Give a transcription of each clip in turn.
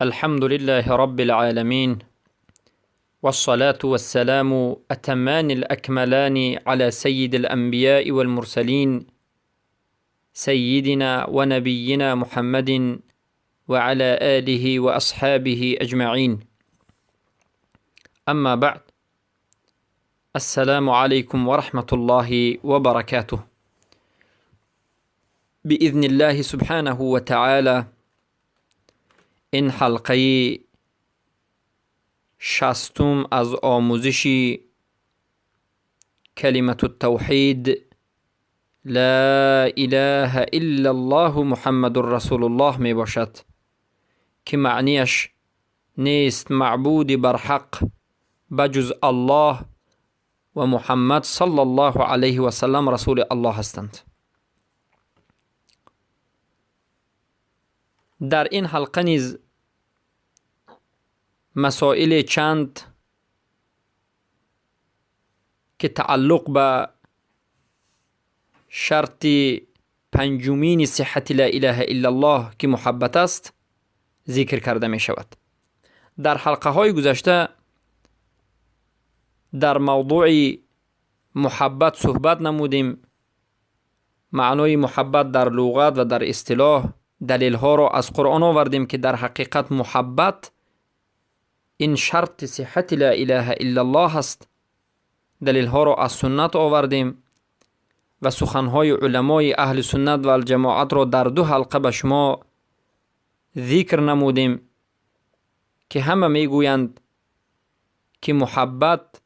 الحمد لله رب العالمين، والصلاة والسلام أتمان الأكملان على سيد الأنبياء والمرسلين، سيدنا ونبينا محمد وعلى آله وأصحابه أجمعين. أما بعد، السلام عليكم ورحمة الله وبركاته. بإذن الله سبحانه وتعالى، این حلقه 60 از آموزش کلمة التوحید، لا اله الا الله محمد رسول الله، می باشد که معنیش نیست معبود برحق بجز الله و محمد صلی الله علیه و سلم رسول الله هستند. در این حلقه نیز مسائل چند که تعلق به شرط پنجمین صحت لا اله الا الله که محبت است ذکر کرده می شود. در حلقه های گذشته در موضوع محبت صحبت نمودیم. معنای محبت در لغت و در اصطلاح، دلیل ها را از قرآن آوردیم که در حقیقت محبت این شرط صحت لا اله الا الله است. دلیل ها را از سنت آوردیم و سخنهای علمای اهل سنت و الجماعت را در دو حلقه به شما ذکر نمودیم که همه میگویند که محبت،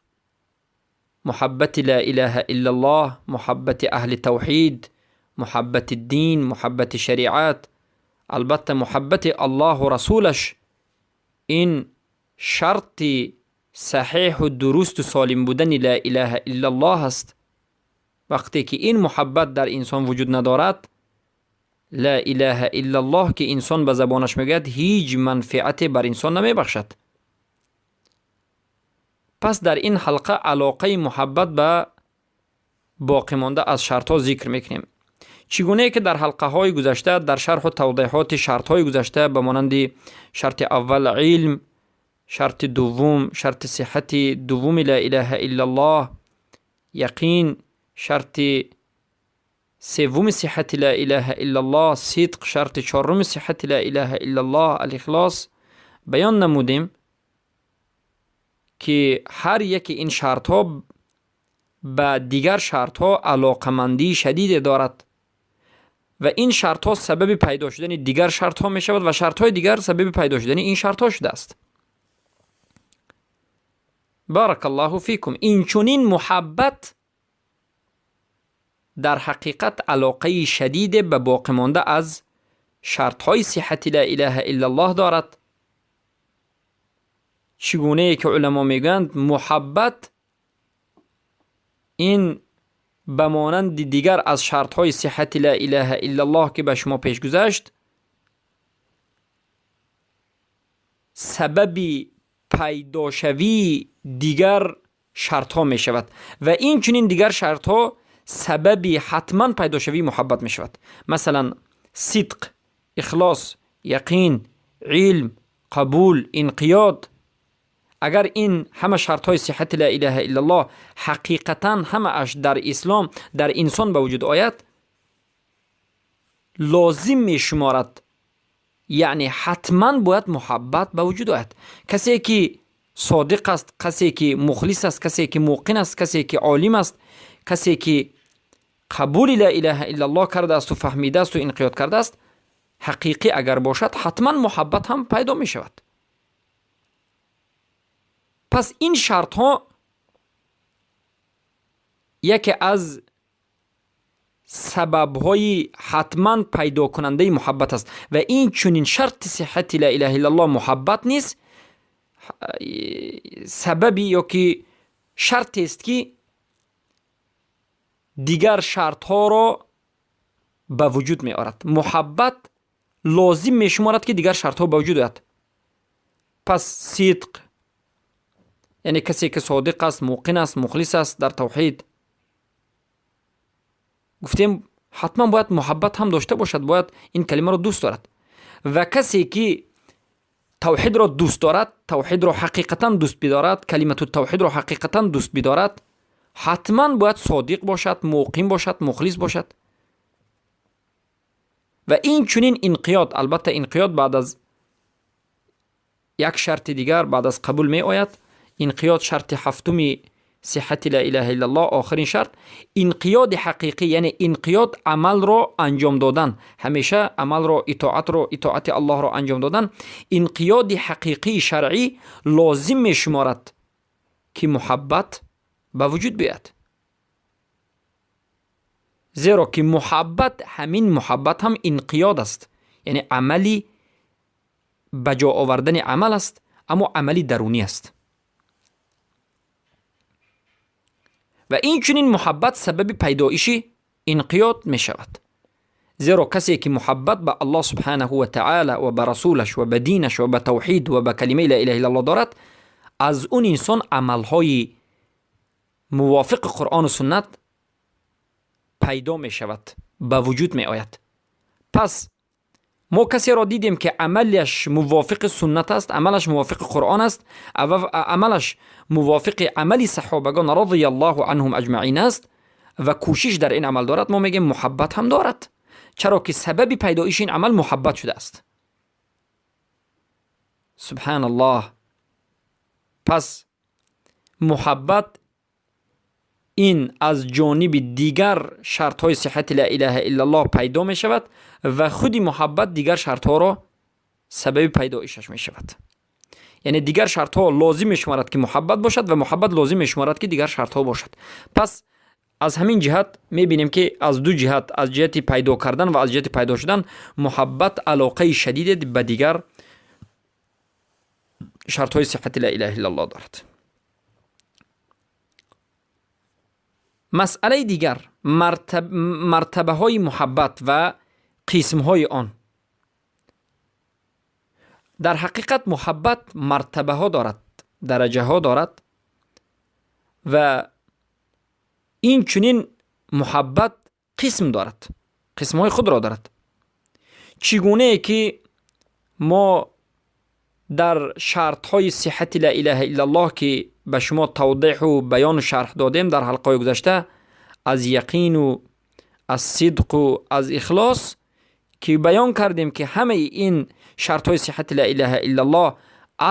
محبت لا اله الا الله، محبت اهل توحید، محبت دین، محبت شریعت، البته محبت الله و رسولش، این شرط صحیح و درست و سالم بودن لا اله الا الله است. وقتی که این محبت در انسان وجود ندارد، لا اله الا الله که انسان به زبانش میگوید هیچ منفعتی بر انسان نمیبخشد. پس در این حلقه علاقه محبت به باقی مانده از شرط ها ذکر میکنیم. چگونه که در حلقه های گذشته در شرح و توضیحات شرط های گذشته به مانند شرط اول علم، شرط دوم، شرط صحت دوم لا اله الا الله یقین، شرط سوم صحت لا اله الا الله صدق، شرط چهارم صحت لا اله الا الله الاخلاص بیان نمودیم که هر یک این شرط ها به دیگر شرط ها علاقمندی شدید دارد و این شرط ها سبب پیدا شدن دیگر شرط ها می شود و شرط های دیگر سبب پیدا شدن این شرط ها شده است. بارک الله فیکم. این چنین محبت در حقیقت علاقه شدید به باقی مانده از شرط های صحت لا اله الا الله دارد. چگونه که علما میگویند محبت این به مانند دیگر از شرط های صحت لا اله الا الله که به شما پیش گذشت، سبب پیداشوی دیگر شرط ها می شود و این چنین دیگر شرط ها سبب حتما پیداشوی محبت می شود. مثلا صدق، اخلاص، یقین، علم، قبول، انقیاد. اگر این همه شرط های صحت لا اله الا الله حقیقتا همه اش در اسلام در انسان به وجود آید، لازم می شمارد، یعنی حتما باید محبت به وجود آید. کسی که صادق است، کسی که مخلص است، کسی که موقن است، کسی که عالم است، کسی که قبول لا اله الا الله کرده است و فهمیده است و انقیاد کرده است، حقیقی اگر باشد حتما محبت هم پیدا می شود. پس این شرط ها یکی از سبب های حتما پیدا کننده محبت است و این چنین شرط صحت لا اله الا الله محبت نیست، سببی یا که شرط است که دیگر شرط ها را به وجود می آورد. محبت لازم می شمارد که دیگر شرط ها به وجود آید. پس صدق، یعنی کسی که صادق است، موقن است، مخلص است در توحید، گفتیم حتما باید محبت هم داشته باشد، باید این کلمه را دوست دارد. و کسی که тавҳидро дӯст дорад, тавҳидро ҳақиқатан дӯст бидорад, калимату тавҳидро ҳақиқатан дӯст бидорад, ҳатман бояд содиқ бошад, муқим бошад, мухлис бошад. Ва ин чунин инқиёд, албатта инқиёд баъд аз як шарти дигар, баъд аз қабул меояд. Инқиёд шарти ҳафтуми сиҳати ла илаҳа иллаллоҳ, охирин шарт. Инқиёди ҳақиқӣ, яъне инқиёд амалро анҷом додан, ҳамеша амалро, итоатро, итоати Аллоҳро анҷом додан. Инқиёди ҳақиқии шаръӣ лозим мешуморад, ки муҳаббат ба вуҷуд биёяд, зеро ки муҳаббат, ҳамин муҳаббат ҳам инқиёд аст, яъне амали ба ҷо овардани амал аст, аммо амали дарунӣ аст. Ва инчунин муҳаббат сабаби пайдоиши инқиёд мешавад, зеро касе ки муҳаббат ба Аллоҳ субҳанаҳу ва таъала ва ба расулаш ва ба динаш ва ба тавҳид ва ба калимаи ла илаҳа иллаллоҳ дорад, аз он инсон амалҳои мувофиқи Қуръону суннат пайдо мешавад, ба вуҷуд меояд. Пас мо касеро дидем, ки амалаш мувофиқи суннат аст, амалаш мувофиқи Қуръон аст, амалаш мувофиқи амали саҳобагон радияллоҳу анҳум аҷмаин аст ва кӯшиш дар ин амал дорад, мо мегӯем муҳаббат ҳам дорад, чаро ки сабаби пайдоиши ин амал муҳаббат шудааст. Субҳаналлоҳ. Пас муҳаббат ин аз ҷониби дигар шартҳои сиҳати ла илаҳа иллаллоҳ пайдо мешавад ва худи муҳаббат дигар шартҳоро сабаби пайдоишаш мешавад. Яъне дигар шартҳо лозим мешуморад, ки муҳаббат бошад, ва муҳаббат лозим мешуморад, ки дигар шартҳо бошад. Пас аз ҳамин ҷиҳат мебинем, ки аз ду ҷиҳат, аз ҷиҳати пайдо кардан ва аз ҷиҳати пайдо шудан, муҳаббат алоқаи шадиде ба дигар шартҳои сиҳати ла илаҳа иллаллоҳ дорад. Масъалаи дигар мартабаҳои муҳаббат ва қисмҳои он. Дар ҳақиқат муҳаббат мартабаҳо дорад, дараҷаҳо дорад ва инчунин муҳаббат қисм дорад, қисмҳои худро дорад. Чӣ гунае ки мо дар шартҳои сиҳати ла илаҳа иллаллоҳ, ки ба шумо тавдеҳу баёну шарҳ додем дар ҳалқаҳои гузашта, аз яқину аз сидқу аз ихлос, ки баён кардем, ки ҳамаи ин шартҳои сиҳати ла илаҳа иллаллоҳ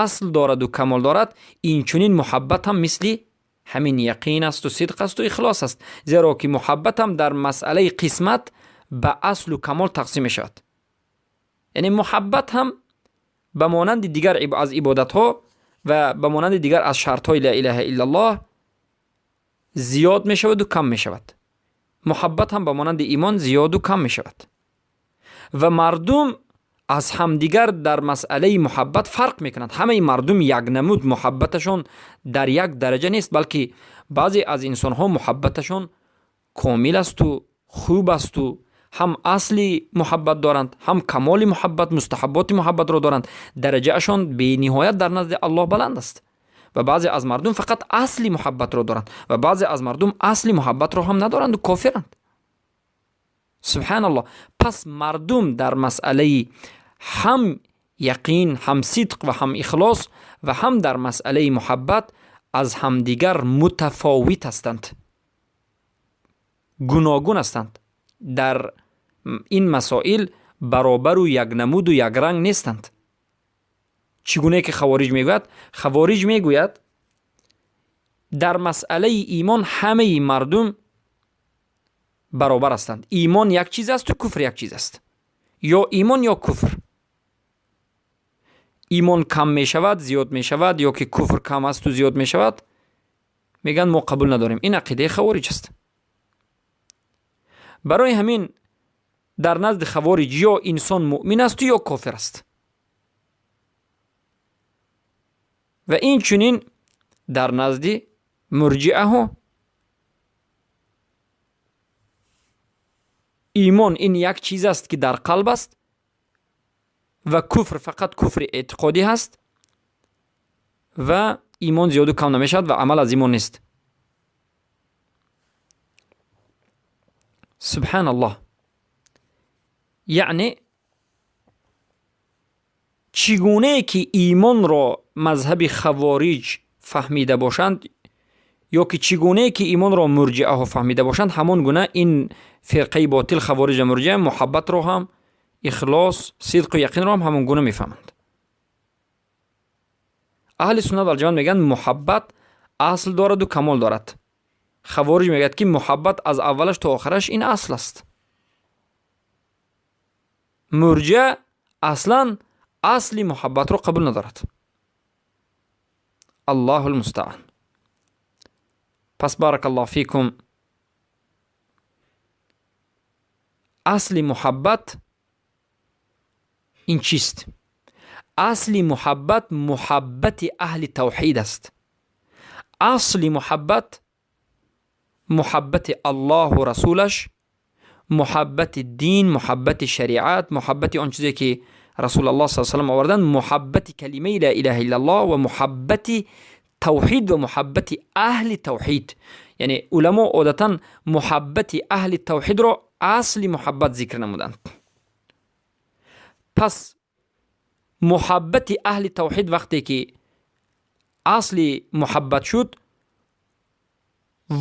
асл дораду камол дорад, инчунин муҳаббат ҳам мисли ҳамин яқин асту сидқ асту ихлос аст, зеро ки муҳаббат ҳам дар масъалаи қисмат ба аслу камол тақсим мешавад. Яъне муҳаббат ҳам ба монанди дигар аз ибодатҳо ва ба монанди дигар аз шартҳои ла илаҳа иллаллоҳ зиёд мешаваду кам мешавад. Муҳаббат ҳам ба монанди имон зиёду кам мешавад ва мардум аз ҳамдигар дар масъалаи муҳаббат фарқ мекунанд. Ҳамаи мардум якнамуд муҳаббаташон дар як дараҷа нест, балки баъзе аз инсонҳо муҳаббаташон комил асту хуб асту ҳам асли муҳаббат доранд, ҳам камоли муҳаббат, мустаҳабботи муҳаббатро доранд, дараҷаашон бениҳоят дар назди Аллоҳ баланд аст. Ва баъзе аз мардум фақат асли муҳаббатро доранд ва баъзе аз мардум асли муҳаббатро ҳам надоранду кофиранд. Субҳаналлоҳ. Пас мардум дар масъалаи ҳам яқин, ҳам сидқ ва ҳам ихлос ва ҳам дар масъалаи муҳаббат аз ҳамдигар мутафовит ҳастанд, гуногун ҳастанд. Дар ин масоил баробару якнамуду якранг нестанд. Чӣ гунае ки хавориҷ мегӯяд? Хавориҷ мегӯяд, дар масъалаи имон ҳамаи мардум баробар ҳастанд. Имон як чиз асту куфр як чиз аст, ё имон ё куфр. Имон кам мешавад, зиёд мешавад, ё ки куфр кам асту зиёд мешавад, мегӯянд мо қабул надорем. Ин ақидаи хавориҷ аст. Барои ҳамин дар назди хавориҷ ё инсон муъмин асту ё кофир аст. Ва инчунин дар назди мурҷиаҳо имон ин як чиз аст, ки дар қалб аст, ва куфр фақат куфри эътиқодӣ ҳаст ва имон зиёду кам намешавад ва амал аз имон нест. Субҳаналлоҳ. Яъне чӣ Чӣ гунае ки имонро мазҳаби хавориҷ фаҳмида бошанд ё ки чӣ гунае ки имонро мурҷиаҳо фаҳмида бошанд, ҳамон гуна ин фирқаи ботил, хавориҷ ва мурҷиа, муҳаббатро ҳам, ихлос, сидқу яқинро ҳам ҳамон гуна мефаҳманд. Аҳли суннат валҷамоат мегӯянд, муҳаббат асл дораду камол дорад. Хавориҷ мегӯяд, ки муҳаббат аз аввалаш то охираш ин асл аст. Мурҷиа аслан асли муҳаббатро қабул надорад. Аллоҳу лмустаан. Пас баракаллоҳу фикум, асли муҳаббат ин чист? Асли муҳаббат муҳаббати аҳли тавҳид аст. Асли муҳаббат муҳаббати Аллоҳу расулаш, муҳаббати дин, муҳаббати шариат, муҳаббати он чизе ки Расулаллоҳ саллаллоҳу алайҳи васаллам оварданд, муҳаббати калимаи ла илаҳа иллаллоҳ ва муҳаббати тавҳид ва муҳаббати аҳли тавҳид. Яъне уламо одатан муҳаббати аҳли тавҳидро асли муҳаббат зикр намуданд. Пас муҳаббати аҳли тавҳид вақте ки асли муҳаббат шуд,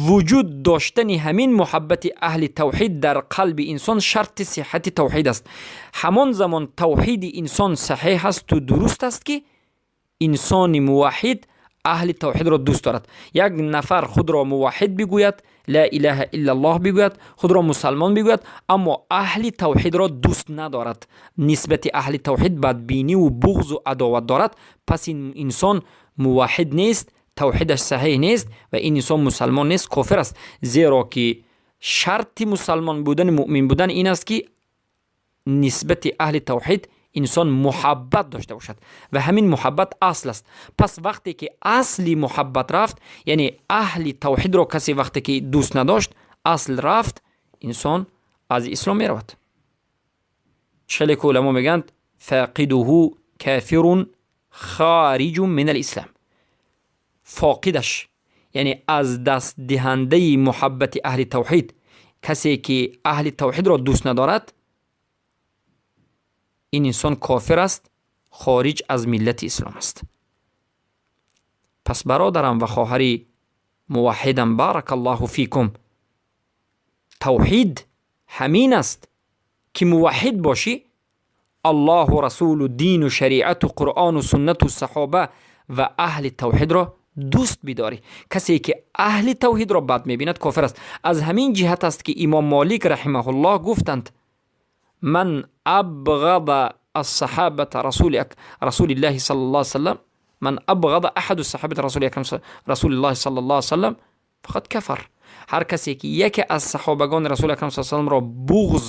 вуҷуд доштани ҳамин муҳаббати аҳли тавҳид дар қалби инсон шарти сиҳҳати тавҳид аст. Ҳамон замон тавҳиди инсон саҳеҳ асту дуруст аст, ки инсони муваҳҳид аҳли тавҳидро дӯст дорад. Як нафар худро муваҳҳид бигӯяд, ла илаҳа иллаллоҳ бигӯяд, худро мусалмон бигӯяд, аммо аҳли тавҳидро дӯст надорад, нисбати аҳли тавҳид бадбиниву буғзу адоват дорад, пас ин инсон муваҳҳид нест, тавҳидаш саҳеҳ нест ва ин инсон мусалмон нест, кофир аст. Зеро ки шарти мусалмон будани, муъмин будан ин аст, ки нисбати аҳли тавҳид инсон муҳаббат дошта бошад ва ҳамин муҳаббат асл аст. Пас вақте ки асли муҳаббат рафт, яъне аҳли тавҳидро касе вақте ки дӯст надошт, асл рафт, инсон аз ислом меравад. Хеле ки уламо мегӯянд: фақидуҳу кафирун хариҷун мин алислам. Фоқидаш, яъне аз дастдиҳандаи муҳаббати аҳли тавҳид, касе ки аҳли тавҳидро дӯст надорад, ин инсон кофир аст, хориҷ аз миллати ислом аст. Пас бародарам ва хоҳари муваҳҳидам, баракаллоҳу фикум, тавҳид ҳамин аст, ки муваҳҳид бошӣ, Аллоҳу расулу, дину шариату, Қуръону суннату, саҳоба ва аҳли тавҳидро дӯст бидорӣ. Касе ки аҳли тавҳидро бад мебинад, кофир аст. Аз ҳамин ҷиҳат аст, ки имом Молик раҳимаҳуллоҳ гуфтанд: ман абғада ассаҳабата расулиллаҳи саллаллоҳу алайҳи васаллам, ман абғада аҳаду саҳабати расули акрам расулиллаҳи саллаллоҳу алайҳи васаллам фақад кафар. Ҳар касе ки яке аз саҳобагони расули акрам саллаллоҳу алайҳи васалламро буғз,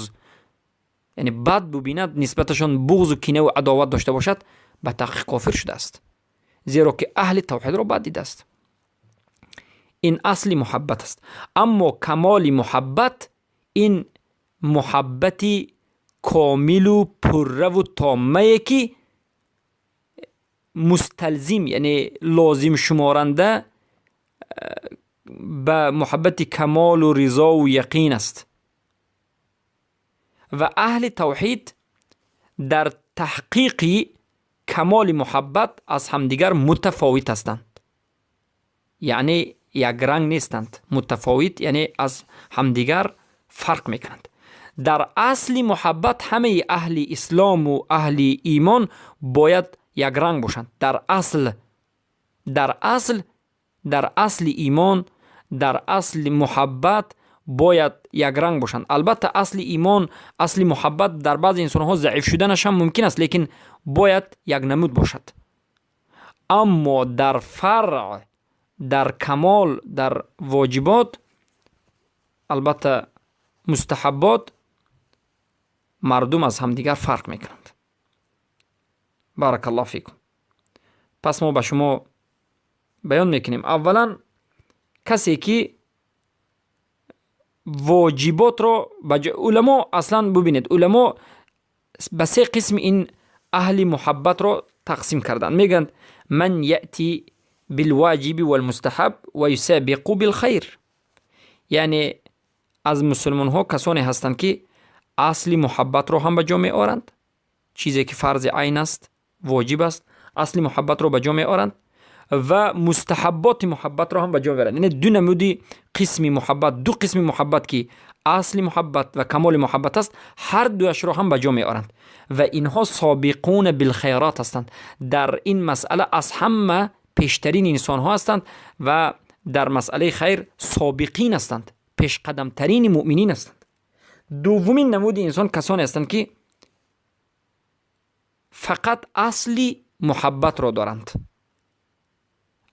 яъне бад бубинад, нисбаташон буғзу кинаву адоват дошта бошад, ба таҳқиқ кофир шудааст, зеро ки аҳли тавҳидро бад дидааст. Ин асли муҳаббат аст. Аммо камоли муҳаббат ин муҳаббати комилу пурраву томмае, ки мусталзим, яъне лозим шуморанда ба муҳаббати камолу ризову яқин аст. Ва аҳли тавҳид дар таҳқиқи камоли муҳаббат аз ҳамдигар мутафовит ҳастанд, яъне якранг нестанд. Мутафовит, яъне аз ҳамдигар фарқ мекунанд. Дар асли муҳаббат ҳамаи аҳли ислому аҳли имон бояд якранг бошанд. Дар асл, дар асли имон, дар асли муҳаббат бояд якранг бошанд. Албатта, асли имон, асли муҳаббат дар баъзе инсонҳо заиф шуданаш ҳам мумкин аст, лекин бояд якнамуд бошад. Аммо дар фаръ, дар камол, дар воҷибот, албатта мустаҳаббот, мардум аз ҳамдигар фарқ мекунанд. Баракаллоҳу фикум. Пас мо ба шумо баён мекунем: аввалан, касе ки воҷиботро, уламо аслан, бубинед, уламо ба се қисм ин аҳли муҳаббатро тақсим карданд. Мегӯянд: ман яъти билвоҷиби валмустаҳаб ва юсабиқу билхайр. Яъне аз мусулмонҳо касоне ҳастанд, ки асли муҳаббатро ҳам ба ҷо меоранд, чизе ки фарзи айн аст. воҷиб аст, асли муҳаббатро ба ҷо меоранд ва мустаҳабботи муҳаббатро ҳам ба ҷо меоранд. Яъне ду намуди қисми муҳаббат, ду қисми муҳаббат, ки асли муҳаббат ва камоли муҳаббат аст, ҳар дуяшро ҳам ба ҷо меоранд ва инҳо собиқуна билхайрот ҳастанд. Дар ин масъала аз ҳама пештарин инсонҳо ҳастанд ва дар масъалаи хайр собиқин ҳастанд, пешқадамтарини муъминин ҳастанд. Дуввумин намуди инсон касоне ҳастанд, ки фақат асли муҳаббатро доранд.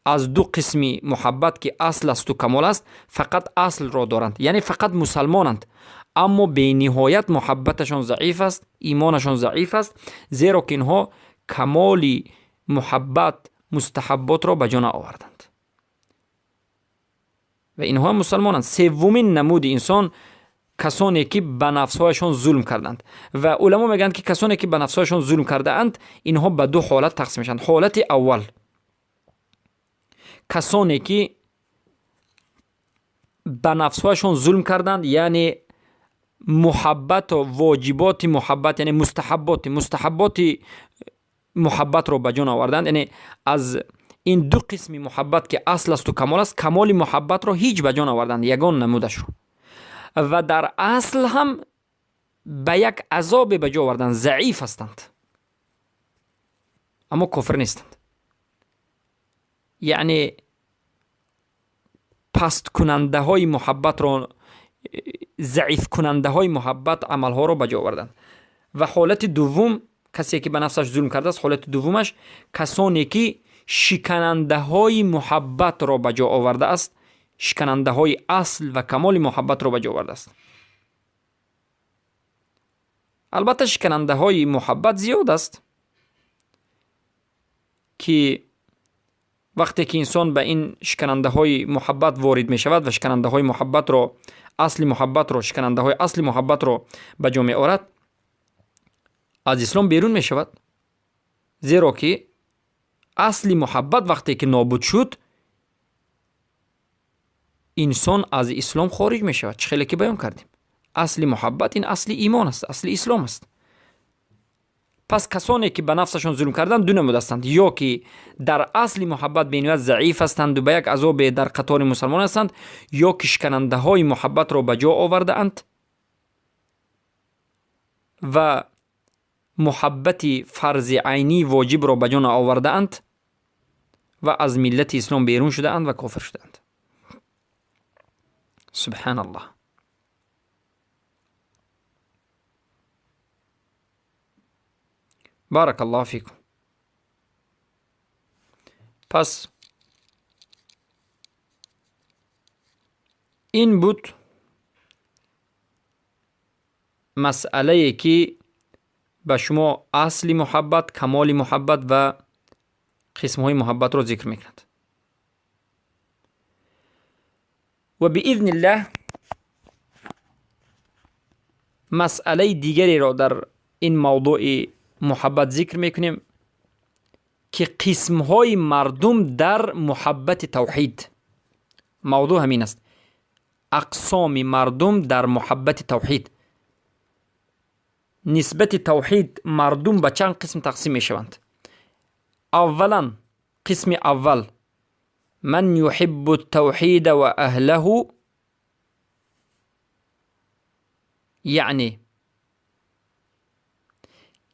Аз ду қисми муҳаббат, ки асл асту камол аст, фақат аслро доранд, яъне фақат мусалмонанд, аммо бениҳоят муҳаббаташон заиф аст, имонашон заиф аст, зеро ки инҳо камоли муҳаббат, мустаҳабботро ба ҷо наоварданд ва инҳо мусалмонанд. Севумин намуди инсон касоне ки ба нафсҳояшон зулм карданд. Ва уламо мегӯянд, ки касоне ки ба нафсҳояшон зулм кардаанд, инҳо ба ду ҳолат тақсим мешаванд. Ҳолати аввал: касоне ки ба нафсҳояшон зулм карданд, яъне муҳаббату воҷиботи муҳаббат, яъне мустаҳабботи муҳаббатро ба ҷон оварданд, яъне аз ин ду қисми муҳаббат, ки асл асту камол аст, камоли муҳаббатро ҳеҷ ба ҷон оварданд, ягон намудашро, ва дар асл ҳам ба як азобе ба ҷо оварданд, заиф ҳастанд, аммо кофир нестанд. Яъне пасткунандаҳои муҳаббатро, заифкунандаҳои муҳаббат амалҳоро ба ҷо оварданд. Ва ҳолати дуввум, касе ки ба нафсаш зулм кардааст, ҳолати дуввумаш касоне ки шиканандаҳои муҳаббатро ба ҷо овардааст, шиканандаҳои асл ва камоли муҳаббатро ба ҷо овардааст. Албатта, шиканандаҳои муҳаббат зиёд аст, ки вақте ки инсон ба ин шиканандаҳои муҳаббат ворид мешавад ва шиканандаҳои муҳаббатро, асли муҳаббатро, шиканандаҳои асли муҳаббатро ба ҷо меорад, аз ислом берун мешавад, зеро ки асли муҳаббат вақте ки нобуд шуд, инсон аз ислом хориҷ мешавад. Чӣ хеле ки баён кардем, асли муҳаббат ин асли имон аст, асли ислом аст. Пас касоне ки ба нафсашон зулм карданд, ду намуд ҳастанд: ё ки дар асли муҳаббат бениҳоят заиф ҳастанду ба як азобе дар қатори мусалмон ҳастанд, ё ки шиканандаҳои муҳаббатро ба ҷо овардаанд ва муҳаббати фарзи айнӣ воҷибро ба ҷо наовардаанд ва аз миллати ислом берун шудаанд ва кофир шудаанд. Субҳаналлоҳ. Барак Аллоҳу фикум. Пас ин буд масъалае, ки ба шумо асли муҳаббат, камоли муҳаббат ва қисмҳои муҳаббатро зикр мекунад. Ва биизниллаҳ масъалаи дигареро дар ин мавзӯи муҳаббат зикр мекунем, ки қисмҳои мардум дар муҳаббати тавҳид. Мавзӯъ ҳамин аст: ақсоми мардум дар муҳаббати тавҳид. Нисбати тавҳид мардум ба чанд қисм тақсим мешаванд. Аввалан, қисми аввал: ман юҳиббу ттавҳида ва аҳлаҳу, яъне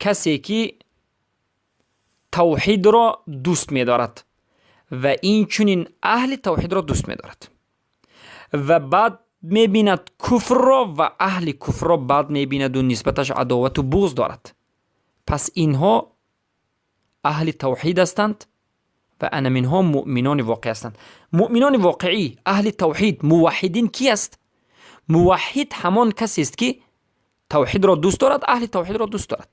касе ки тавҳидро дӯст медорад ва инчунин аҳли тавҳидро дӯст медорад ва баъд мебинад куфрро ва аҳли куфрро бад мебинаду нисбаташ адовату буғз дорад. Пас инҳо аҳли тавҳид ҳастанд ва анаминҳо муъминони воқеӣ ҳастанд. Муъминони воқеӣ, аҳли тавҳид, муваҳҳидин ки аст? Муваҳҳид ҳамон касест, ки тавҳидро дӯст дорад, аҳли тавҳидро дӯст дорад,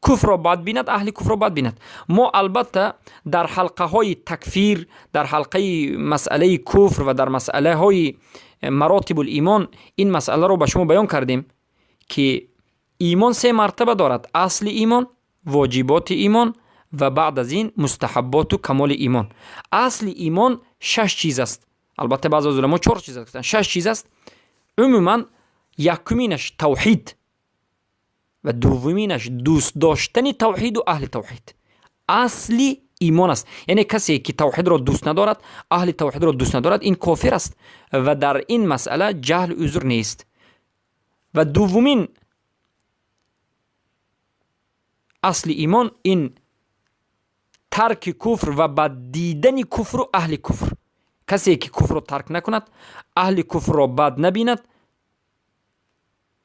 куфрро бад бинад, аҳли куфрро бад бинад. Мо албатта дар ҳалқаҳои такфир, дар ҳалқаи масъалаи куфр ва дар масъалаҳои маротибул имон ин масъаларо ба шумо баён кардем, ки имон се мартаба дорад: асли имон, воҷиботи имон ва баъд аз ин мустаҳабботу камоли имон. Асли имон шаш чиз аст. Албатта, баъзе аз уламо чор чиз гуфтанд, шаш чиз аст. Умуман, якуминаш тавҳид ва дуввуминаш дӯст доштани тавҳиду аҳли тавҳид. Асли имон аст. Яъне касе ки тавҳидро дӯст надорад, аҳли тавҳидро дӯст надорад, ин кофир аст ва дар ин масъала ҷаҳл узр нест. Ва дуввумин асли имон ин тарки куфр ва бад дидани куфру аҳли куфр. Касе ки куфрро тарк накунад, аҳли куфрро бад набинад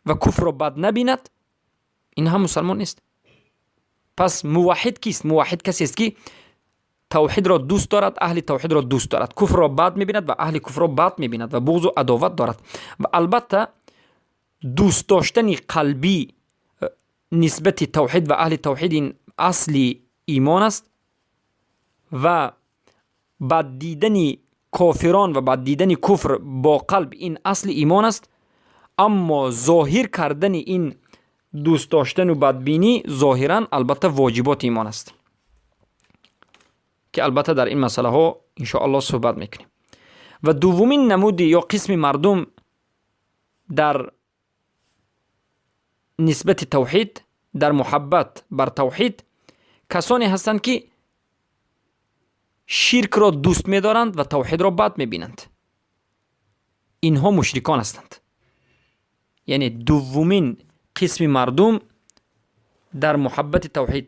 ва куфрро бад набинад, ин ҳам мусалмон нест. Пас муваҳҳид кист? Муваҳҳид касест, ки тавҳидро дӯст дорад, аҳли тавҳидро дӯст дорад, куфрро бад мебинад ва аҳли куфрро бад мебинад ва буғзу адоват дорад. Ва албатта дӯст доштани қалбӣ нисбати тавҳид ва аҳли тавҳид ин асли имон аст ва бад дидани кофирон ва бад дидани куфр бо қалб ин асли имон аст. Аммо зоҳир кардани ин дӯст доштану бадбинӣ зоҳиран албатта воҷиботи имон аст, ки албатта дар ин масъалаҳо иншоаллоҳ суҳбат мекунем. Ва дуввумин намуди ё қисми мардум дар нисбати тавҳид, дар муҳаббат бар тавҳид, касоне ҳастанд, ки ширкро дӯст медоранд ва тавҳидро бад мебинанд. Инҳо мушрикон ҳастанд. Яъне дуввумин қисми мардум дар муҳаббати тавҳид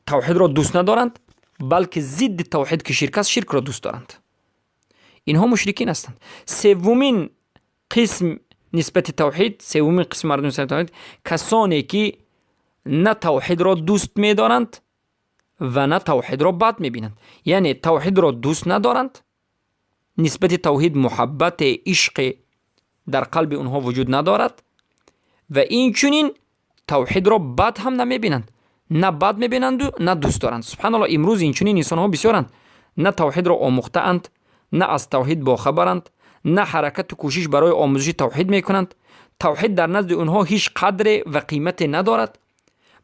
тавҳидро дӯст надоранд, балки зидди тавҳид, ки ширк аст, ширкро дӯст доранд. Инҳо мушрикин ҳастанд. Севумин қисм нисбати тавҳид, севумин қисми мардум нисбати тавҳид, касоне ки на тавҳидро дӯст медоранд ва на тавҳидро бад мебинанд. Яъне тавҳидро дӯст надоранд, нисбати тавҳид муҳаббате, ишқе дар қалби онҳо вуҷуд надорад ва инчунин тавҳидро бад ҳам намебинанд, на бад мебинанду на дӯст доранд. Субҳаналлоҳ, имрӯз инчунин инсонҳо бисёранд: на тавҳидро омӯхтаанд, на аз тавҳид бохабаранд, на ҳаракату кӯшиш барои омӯзиши тавҳид мекунанд. Тавҳид дар назди онҳо ҳеҷ қадре ва қимате надорад.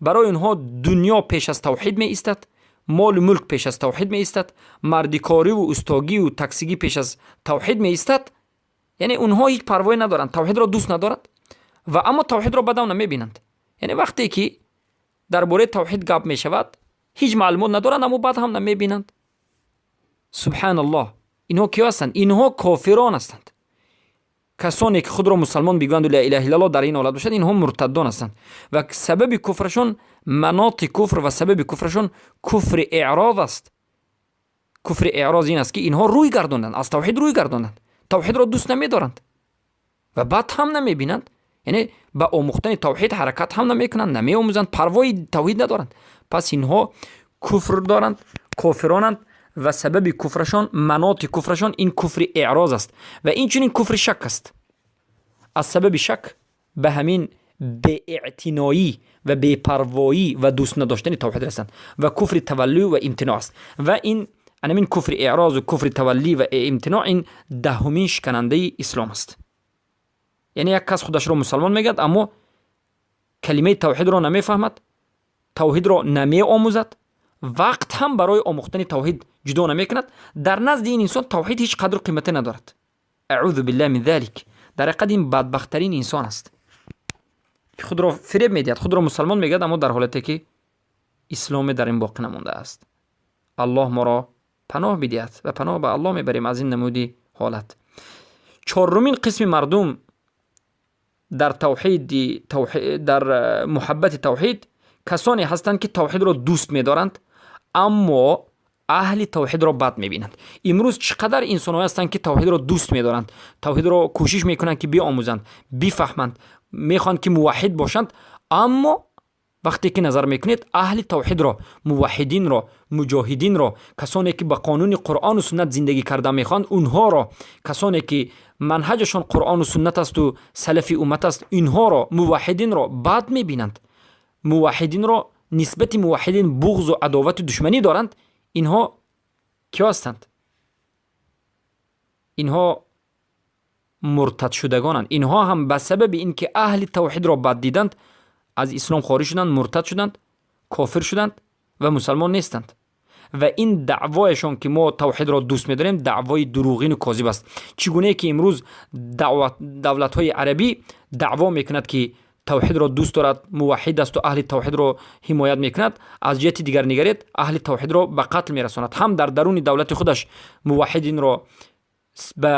Барои онҳо дунё пеш аз тавҳид меистад, молу мулк пеш аз тавҳид меистад, мардикориву устогию таксигӣ пеш аз тавҳид меистад. Яъне онҳо ҳеҷ парвое надоранд, тавҳидро дӯст надоранд ва аммо тавҳидро бадам намебинанд. Яъне вақте ки дар бораи тавҳид гап мешавад, ҳеҷ маълумот надоранд, аммо бад ҳам намебинанд. Субҳаналлоҳ, инҳо киё ҳастанд? Инҳо кофирон ҳастанд. Касоне ки худро мусалмон бигӯянду ла илаҳа иллаллоҳ дар ин ҳолат бошад, инҳо муртаддон ҳастанд ва сабаби куфрашон, маноти куфр ва сабаби куфрашон куфри эъроз аст. Куфри эъроз ин аст, ки инҳо рӯй гардонданд, аз тавҳид рӯй гардонданд, тавҳидро дӯст намедоранд ва бад ҳам намебинанд. Яъне ба омӯхтани тавҳид ҳаракат ҳам намекунанд, намеомӯзанд, парвои тавҳид надоранд. Пас инҳо куфр доранд, кофиронанд ва сабаби куфрашон, маноти куфрашон ин куфри эъроз аст ва инчунин куфри шак аст. Аз сабаби шак ба ҳамин беэътиноӣ ва бепарвоӣ ва дӯст надоштани тавҳид расанд ва куфри таваллӣ ва имтиноъ аст. Ва ин анамин куфри эърозу куфри таваллӣ ва имтиноъ ин 10-умин шиканандаи ислом аст. Яъне як кас худашро мусалмон мегӯяд, аммо калимаи тавҳидро намефаҳмад, тавҳидро намеомӯзад, вақт ҳам барои омӯхтани тавҳид ҷудо намекунад. Дар назди ин инсон тавҳид ҳеҷ қадру қимате надорад. Аъузу биллаҳ мин залик. Дар ҳақиқат ин бадбахттарин инсон аст, ки худро фиреб медиҳад, худро мусалмон мегӯяд, аммо дар ҳолате ки исломе дар ин боқӣ намондааст. Аллоҳ моро паноҳ бидиҳад ва паноҳ ба Аллоҳ мебарем аз ин намуди ҳолат. Чорумин қисми мардум дар тавҳиди, дар муҳаббати тавҳид, касоне ҳастанд, ки тавҳидро дӯст медоранд, аммо аҳли тавҳидро бад мебинанд. Имрӯз чӣ қадар инсонҳое ҳастанд, ки тавҳидро дӯст медоранд, тавҳидро кӯшиш мекунанд, ки биомӯзанд, бифаҳманд, мехоҳанд, ки муваҳҳид бошанд, аммо вақте ки назар мекунед, аҳли тавҳидро, муваҳҳидинро, муҷоҳидинро, касоне ки ба қонуни Қуръону суннат зиндагӣ карда мехоҳанд, онҳоро, касоне ки манҳаҷашон Қуръону суннат асту салафи уммат аст, инҳоро, муваҳҳидинро бад мебинанд, муваҳҳидинро, нисбати муваҳҳидин буғзу адовату душманӣ доранд. Инҳо киё ҳастанд? Инҳо муртадшудагонанд. Инҳо ҳам ба сабаби ин ки аҳли тавҳидро бад диданд, аз ислом хориҷ шуданд, муртад шуданд, кофир шуданд ва мусалмон нестанд. Ва ин даъвояшон, ки мо тавҳидро дӯст медорем, даъвои дурӯғину козиб аст. Чӣ гунае ки имрӯз давлатҳои арабӣ даъво мекунад, ки тавҳидро дӯст дорад, муваҳҳид асту аҳли тавҳидро ҳимоят мекунад, аз ҷиҳати дигар нигаред, аҳли тавҳидро ба қатл мерасонад. Ҳам дар даруни давлати худаш муваҳҳидинро ба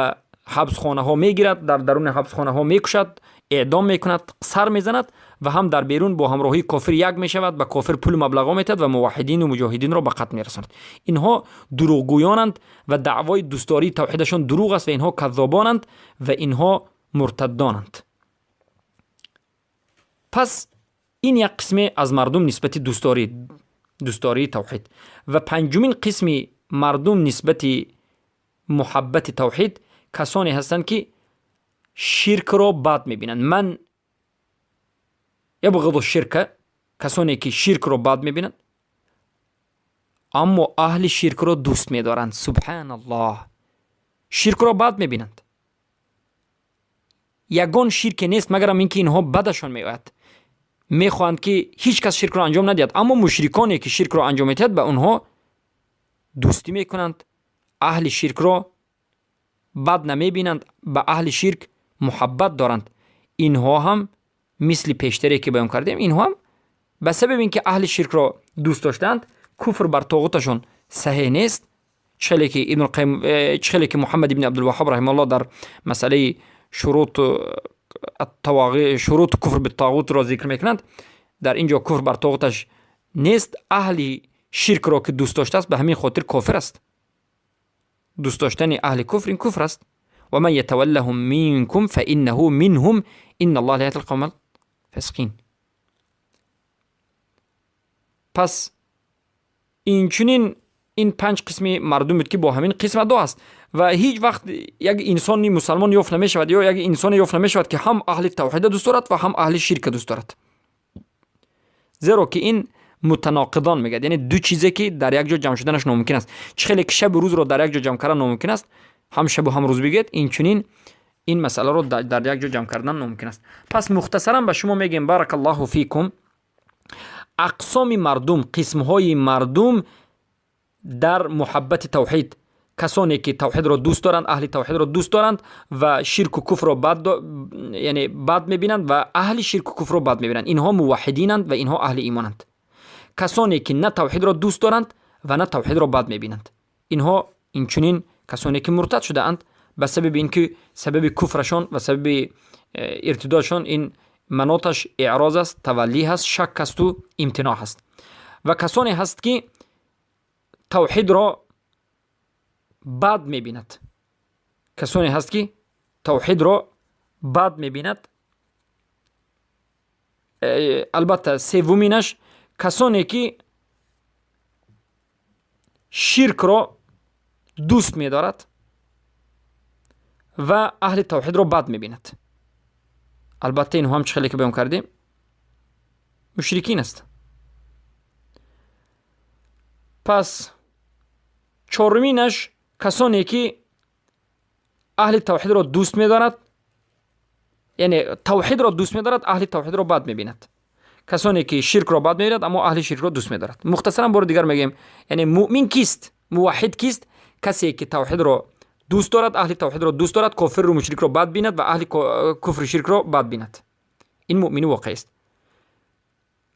ҳабсхонаҳо мегирад, дар даруни ҳабсхонаҳо мекушад, эъдом мекунад, сар мезанад ва ҳам дар берун бо ҳамроҳии кофир як мешавад, ба кофир пулу маблағҳо метиҳад ва муваҳҳидину муҷоҳидинро ба қатл мерасонад. Инҳо дурӯғгӯёнанд ва даъвои дӯстдории тавҳидашон дурӯғ аст ва инҳо каззобонанд ва инҳо муртаддонанд. Пас ин як қисме аз мардум нисбати дӯстдории тавҳид. Ва панҷумин қисми мардум нисбати муҳаббати тавҳид касоне ҳастанд, ки ширкро бад мебинанд. Ман ябғизу ширка, касоне ки ширкро бад мебинанд, аммо аҳли ширкро дӯст медоранд. Субҳаналлоҳ, ширкро бад мебинанд. Ягон ширке нест, магарам ин ки инҳо бадашон меояд, мехоҳанд ки ҳеҷ кас ширкро анҷом надиҳад, аммо мушриконе ки ширкро анҷом медиҳад, ба онҳо дӯстӣ мекунанд, аҳли ширкро бад намебинанд, ба аҳли ширк муҳаббат доранд. Инҳо ҳам мисли пештаре ки баён кардем, инҳо ҳам ба сабаби ин ки аҳли ширкро дӯст доштаанд, куфр бар тоғуташон саҳеҳ нест. Чхеле ки Ибнулқайим, чхеле ки Муҳаммад ибни Абдулваҳҳоб раҳимауллоҳ дар масъалаи шурут куфр биттоғутро зикр мекунанд, дар ин ҷо куфр бар тоғуташ нест. Аҳли ширкро ки дӯст доштааст, ба ҳамин хотир кофир аст. Дӯст доштани аҳли куфр ин куфр аст. Ва ман ятаваллаҳум минкум фаиннаҳу минҳум инна аллоҳа ла яҳди алқавма алфасиқин. Пас инчунин ин панҷ қисми мардум буд, ки бо ҳамин қисм адо аст ва ҳеҷ вақт як инсони мусалмон ёфт намешавад ё як инсоне ёфт намешавад, ки ҳам аҳли тавҳида дӯст дорад ва ҳам аҳли ширка дӯст дорад, зеро ки ин мутаноқидон мегӯяд, яъне ду чизе ки дар як ҷо ҷамъ шуданаш номумкин аст. Чӣ хеле ки шабу рӯзро дар як ҷо ҷамъ кардан номумкин аст, ҳам шабу ҳам рӯз бигӯяд, инчунин ин масъаларо дар як ҷо ҷамъ кардан номумкин аст. Пас мухтасаран ба шумо мегӯем, баракаллоҳу фикум, ақсоми мардум, қисмҳои мардум дар муҳаббати тавҳид: касоне ки тавҳидро дӯст доранд, аҳли тавҳидро дӯст доранд ва ширку куфрро яъне бад мебинанд ва аҳли ширку куфрро бад мебинанд, инҳо муваҳҳидинанд ва инҳо аҳли имонанд. Касоне ки на тавҳидро дӯст доранд ва на тавҳидро бад мебинанд, инҳо инчунин касоне ки муртад шудаанд, ба сабаби ин ки сабаби куфрашон ва сабаби иртидодшон ин маноташ эъроз аст, таваллӣ ҳаст, шак асту имтиноъ ҳаст. Ва касоне ҳаст, ки тавҳидро бад мебинад, касоне ҳаст, ки тавҳидро бад мебинад. Албатта, севуминаш касоне ки ширкро дӯст медорад ва аҳли тавҳидро бад мебинад. Албатта, инҳо ҳам, чӣ хеле ки баён кардем, мушрикин аст. Пас чоруминаш касоне ки аҳли тавҳидро дӯст медорад, яъне тавҳидро дӯст медорад, аҳли тавҳидро бад мебинад. Касоне ки ширкро бад мебинад, аммо аҳли ширкро дӯст медорад. Мухтасаран бори дигар мегӯем, яъне муъмин кист, муваҳҳид кист? Касе ки тавҳидро дӯст дорад, аҳли тавҳидро дӯст дорад, кофирру мушрикро бад бинад ва аҳли куфру ширкро бад бинад, ин муъмини воқеист.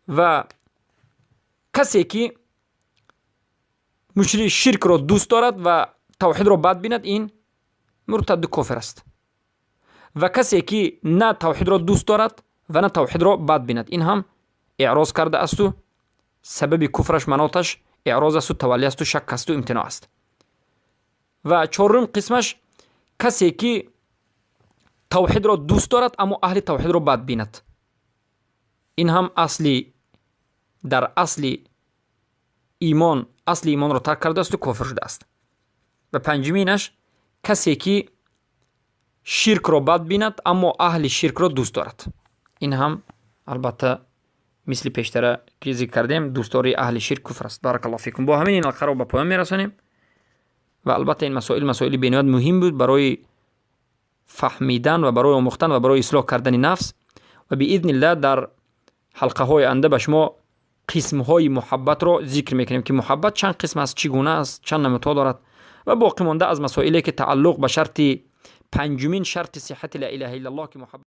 Ва касе ки ширкро дӯст дорад ва тавҳидро бад бинад, ин муртаду кофир аст. Ва касе ки на тавҳидро дӯст дорад ва на тавҳидро бад бинад, ин ҳам эъроз карда асту сабаби куфраш маноташ эъроз асту таваллӣ асту шак асту имтиноъ аст. Ва чорум қисмаш касе ки тавҳидро дӯст дорад, аммо аҳли тавҳидро бад бинад, ин ҳам асли дар асли имон, асли имонро тарк кардаасту кофир шудааст. Ва панҷуминаш касе ки ширкро бад бинад, аммо аҳли ширкро дӯст дорад, ин ҳам албатта мисли пештара ки зикр кардем, дӯстдории аҳли ширк куфр аст. Баракаллоҳу фикум, бо ҳамин ин ҳалқаро ба поён мерасонем. Ва албатта, ин масоил масоили бениҳоят муҳим буд барои фаҳмидан ва барои омӯхтан ва барои ислоҳ кардани нафс. Ва биизниллаҳ дар ҳалқаҳои оянда ба шумо қисмҳои муҳаббатро зикр мекунем, ки муҳаббат чанд қисм аст, чӣ гуна аст, чанд намудҳо дорад ва боқӣ монда аз масоиле ки тааллуқ ба шарти панҷумин шарти сиҳати ла илаҳа иллаллоҳ, ки муҳаббат